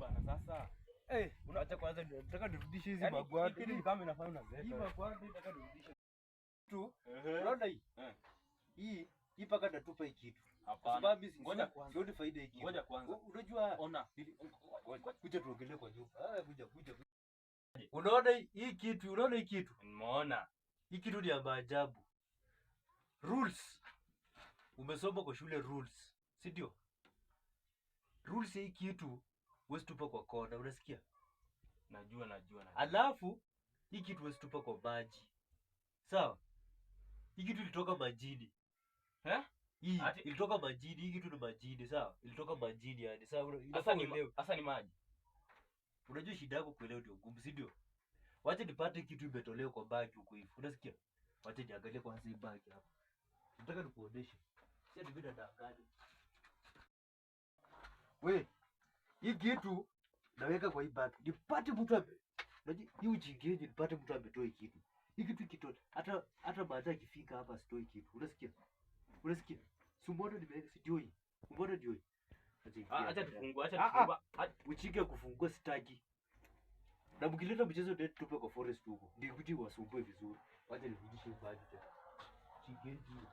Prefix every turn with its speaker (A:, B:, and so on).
A: bana sasa.
B: Eh, unaacha kwanza nataka nirudishe hizi
A: Yaani,
B: magwanda.
A: hii kitu kama inafanya
B: Hii
A: unazeeka.
B: magwanda nataka nirudishe. Tu,
A: Ehe.
B: unaona hii?
A: Eh.
B: Hii hii paka natupa hii kitu. Kwa
A: Hapana.
B: sababu mimi
A: Ngoja kwanza.
B: sioni faida hii kitu.
A: Ngoja kwanza.
B: Unajua
A: Ona.
B: Kuja tuongelee kwa nyumba. Ah, kuja kuja. Unaona hii kitu, unaona hii kitu?
A: Nimeona.
B: Hii kitu ni ya maajabu. Rules. Umesoma kwa shule rules, si ndio? Rules ya hii kitu huwezi tupa kwa kona, unasikia?
A: Najua, najua, najua.
B: Alafu hii kitu huwezi tupa kwa maji. Sawa? Hii kitu ilitoka majini.
A: Eh?
B: Hii ilitoka majini, hii kitu ni majini, sawa? Ilitoka majini yani. Sawa,
A: Sasa
B: inafaa
A: ni
B: uelewe.
A: sasa ni maji.
B: Unajua shida yako kuelewa ndio ngumu, si ndio? Wacha nipate kitu imetolewa kwa bagi huko hivi. Unasikia? Wacha niangalie kwanza hii bagi hapa. Nataka nikuoneshe. Si ati mimi nadanganya. We, hii kitu naweka kwa hii bagi. Nipate mtu ame. Unajua hii ujinga nipate mtu ametoa hii kitu. Hii kitu kitoa hata baadaye ikifika hapa sitoi kitu. Unasikia? Unasikia? Si umeona nimeweka si ndio hii? Umeona ndio hii? Acha ingie
A: Ah, acha
B: hapa.
A: tufungue, acha
B: Ah, ah.
A: tufungue.
B: Ujinga kufungua sitaki. Na mkileta mchezo ndio tupe kwa forest huko. Ndio kuti wasumbue vizuri. Wacha nirudishe hii bagi tena. Chingenji.